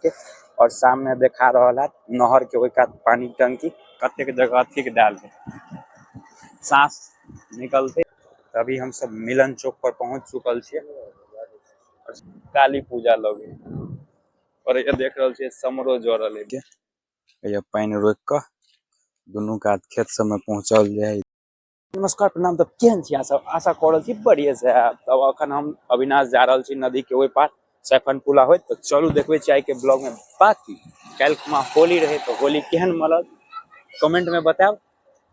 के। और सामने देखा रहल है नहर के ओहि कात पानी टंकी, कतेक जगह अथी के डाल है, सांस निकलते। अभी हम सब मिलन चौक पर पहुंच चुकल छियै। काली पूजा लगे और ये देख रहल छियै समरो जरल है। ये पानि रोकि कऽ दुनू कात खेत सब में पहुंचल जाय। नमस्कार प्रणाम। तब केहन छी अहाँ सब? आशा कऽ रहल छी बढ़िया से आयब। तब अखन हम अविनाश जा रहल छी नदी के ओहि पार सैफन पुला होइत। तऽ चलू देखबै छी आइ के ब्लॉग में। बाकी काल्हि खुमा होली रहे तऽ होली केहन मलल कमेंट में बतायब।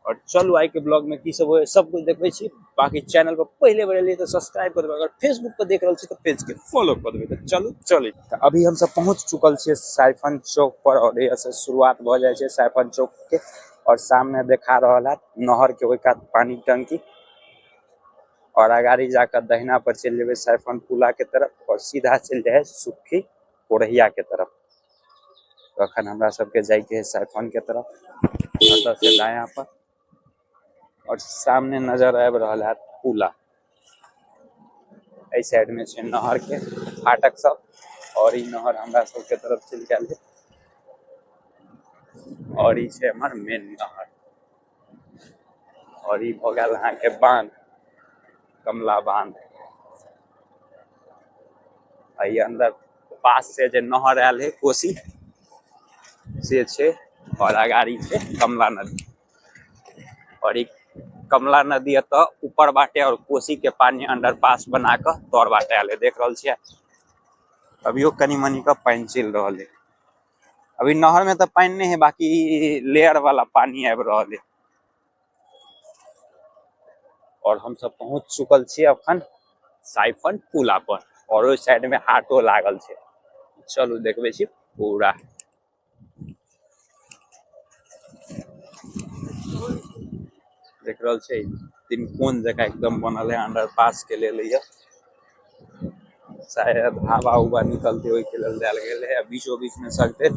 और चलू आइ के ब्लॉग में की सब होय सब कुछ देखबै छी। बाकी चैनल पर पहिले बेर एलियै तऽ सब्सक्राइब कर देबै, अगर फेसबुक पर देख रहल छी तऽ पेज के फॉलो कर देबै। तऽ चलू चली। तऽ अभी हम सब पहुंच चुकल छियै साइफन चौक पर और एतऽ से शुरुआत भऽ जाइ छै साइफन चौक के। और सामने देखा रहल है नहर के ओहि कात पानी टंकी और अगाड़ी जाकर दहिना पर चलि जेबै साइफन पुला के तरफ और सीधा चलि जाइ है सुखी कोरहिया के तरफ। तो अखन हमरा सबके जाइके है साइफन के तरफ, एतऽ से दायां पर। और सामने नजर आबि रहल है पुला, एहि साइड में छै नहर के फाटक सब और ई नहर हमरा सबके तरफ चलि गेल है और ई छै हमर मेन नहर। और ई भऽ गेल अहाँके बांध, कमला बांध। एहि अंदर पास से जे नहर आयल है कोसी से छै और अगाड़ी छै कमला नदी। और ई कमला नदी एतऽ ऊपर बाटे और कोसी के पानी अंडर पास बना कऽ तर बाटे आयल है। देख रहल छियै अभियो कनी मनी के पानि चलि रहल है। अभी नहर में तऽ पानि नहि है, बाकी लेयर वाला पानी आबि रहल है। और हम सब पहुंच चुकल छियै अखन साइफन पुला पर और ओहि साइड में हाटो लागल छै। चलू देखबै छी पूरा। देख रहल छै तिनकोन जकाँ एकदम बनल है अंडर पास के लेल। ये शायद हवा उवा निकलते ओहि के लेल देल गेल है। बीचो बीच में सकते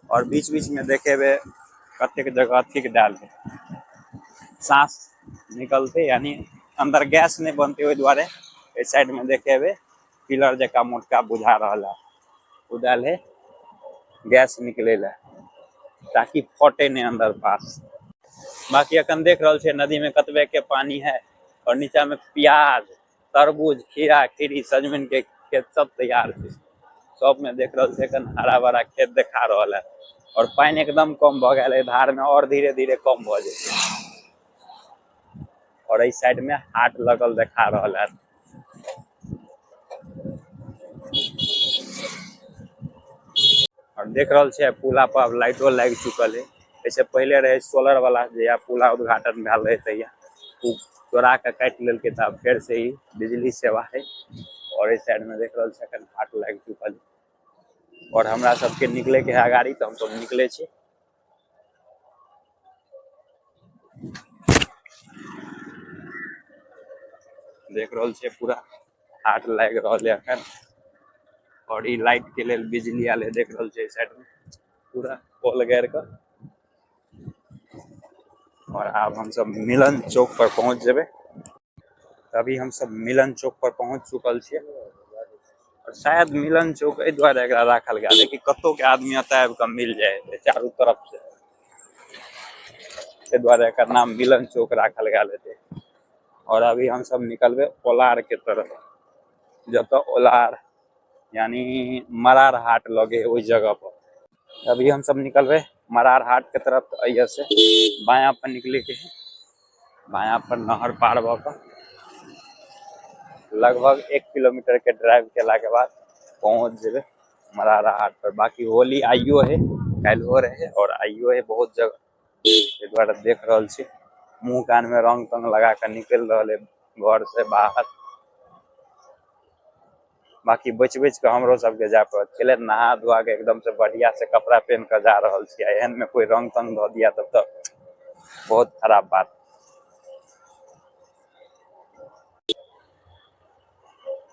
और बीच बीच में देखेबे कतेक जगह अथी के डाल है, सांस निकलते यानी अंदर गैस नहीं बनते ओहि दुआरे एहि साइड में देखेबे पिलर जकाँ मोटका बुझा रहल है, ओ डाल है गैस निकले ला ताकि फटे नहीं अंदर पास। बाकी अखन देख रहल छियै नदी में कतबे के पानी है और नीचा में प्याज तरबूज खीरा खीरी सजमनि के खेत सब तैयार छै। सब में देख रहल छै अखन हरा भरा खेत देखा रहल है और पानि एकदम कम भऽ गेल है धार में और धीरे धीरे कम भऽ जेतै। और एहि साइड में हाट लगल देखा रहल है। और देख रहल छियै पुला पर अब लाइटो लागि चुकल है। एहिसे पहिले रहे सोलर वाला, जहिया पुला उद्घाटन भेल रहे तहिया ओ चोरा के काटि लेलकै, तऽ आब फेर से ही बिजली सेवा है। और एहि साइड में देख रहल छियै अखन हाट लागि चुकल है। और हमरा सबके निकले के है अगाड़ी, तऽ हमसब निकले छी। देख रहल छियै पूरा हाट लागि रहल है अखन। और ई लाइट के लेल बिजली आयल है, देख रहल छियै एहि साइड में पूरा पोल गाड़ि कऽ। और आब हम सब मिलन चौक पर पहुंच जेबै। अभी हम सब मिलन चौक पर पहुंच चुकल छियै। और शायद मिलन चौक एहि दुआरे एकरा राखल गेल है कि कतौ के आदमी एतऽ आबि कऽ मिल जाय है चारू तरफ से, एहि दुआरे एकर नाम मिलन चौक राखल गेल हेतै। और अभी हम सब निकलबै ओलार के तरफ, जतऽ ओलार यानी मरार हाट लगे है ओहि जगह पर। अभी हम सब निकलबै मरार हाट के तरफ। तऽ एहिया से बायां पर निकले के है, बायां पर नहर पार भऽ कऽ लगभग 1 किलोमीटर के ड्राइव केला के बाद पहुंच जेबै मरारा हाट पर। बाकी होली आइयो है, काल्हिओ रहे और आइयो है बहुत जगह। एहि दुआरे देख रहल छी मुँह कान में रंग तंग लगा कऽ निकलि रहल है घर से बाहर। बाकी बचि बचि कऽ हमरो सबके जाय पड़त, खेले नहा धोआ के एकदम से बढ़िया से कपड़ा पहन कऽ जा रहल छी। एहन में कोई रंग तंग धऽ दिया तब तऽ बहुत खराब बात।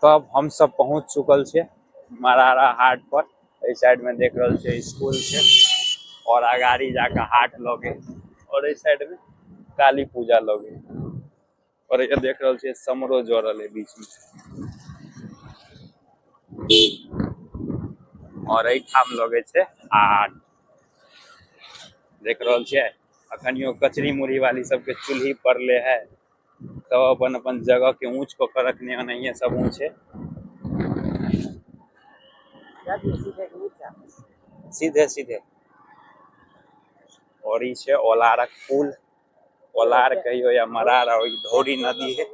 तब हम सब पहुंच चुकल छियै मरारा हाट पर। एहि साइड में देख रहल छियै स्कूल छै और अगाड़ी जाके हाट लगे और एहि साइड में काली पूजा लगे। और ये देख रहल छियै समरो जरल है बीच में। और एहिठाम लगै छै हाट। देख रहल छियै, अखनियो कचरी मुरही वाली सबके चूल्ही पड़ले है। सब अपन अपन जगह के ऊंच कऽ के रखने, ओनाहिये सब ऊंच है। सीधे सीधे। और ई छै ओलारक पुल, ओलार कहियो या मरार। और ई धौरी नदी है,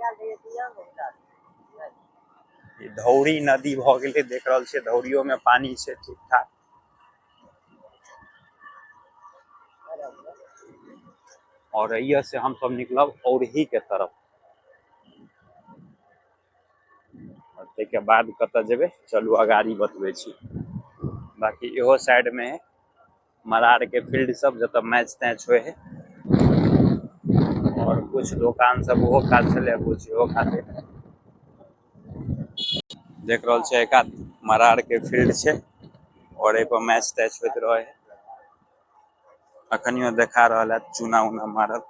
ई धौरी नदी भऽ गेलै। देख रहल छियै, धौरियो में पानी छै ठीक ठाक। और एहिया से हम सब निकलब औरही के तरफ, और ताहिके बाद कतऽ जेबै, चलू अगाड़ी बतबै छी। बाकी इहो साइड में मरार के फील्ड सब, जतऽ मैच तैच होइ है। और कुछ दोकान सब ओहो कात छलै, कुछ इहो खाते। देख रहल छै, एक मरार के फील्ड छै और एहि पर मैच तैच होइत रहे है। अखनियो देखा रहल है चूना उना मारल।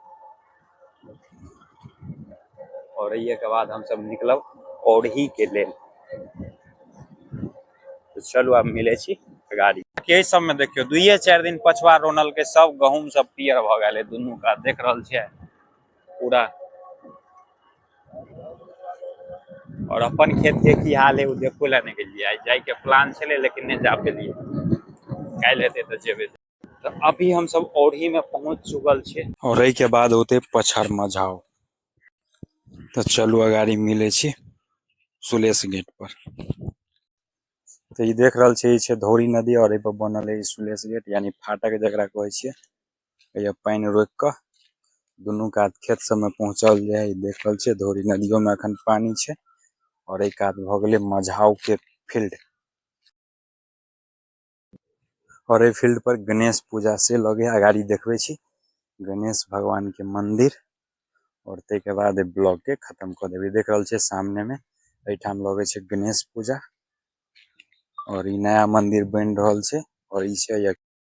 और एहिए के बाद हम सब निकलब औरही के लेल। तो चलू, आब मिलै छी गाड़ी के सब में। देखियौ, 2-4 दिन पछुआ रोनल के सब गहूम सब पियर भऽ गेलै दुनू का। देख रहल छियै पूरा। और अपन खेत के की हाल है, ओ देखो ला नहि गेलियै। आइ जाय के प्लान छलै, लेकिन नहि जा पेलियै। काल्हि हेतै तऽ जेबै। तऽ अभी हम सब औरही में पहुंच चुकल छियै और एहि के बाद होते पछाड़ मझाव। तऽ चलू, अगाड़ी मिलै छी सुलेश गेट पर। तऽ ई देख रहल छी, ई छै धौरी नदी और एहि पर बनल है ई सुलेश गेट, यानी फाटक जकरा कहै छियै। एहिया पानि रोकि कऽ दुनू कात खेत सब में पहुंचल जाय है। ई देख रहल छियै, धौरी नदियो में अखन पानी छै। और एहि कात भऽ गेलै मझाव के फील्ड। और एहि फील्ड पर गणेश पूजा से लगे। अगाड़ी देखबै छी गणेश भगवान के मंदिर और ताहिके बाद ब्लॉग के खत्म कऽ देबै। देख रहल छियै, सामने में एहिठाम लगै छै गणेश पूजा और ई नया मंदिर बनि रहल छै और ई छै।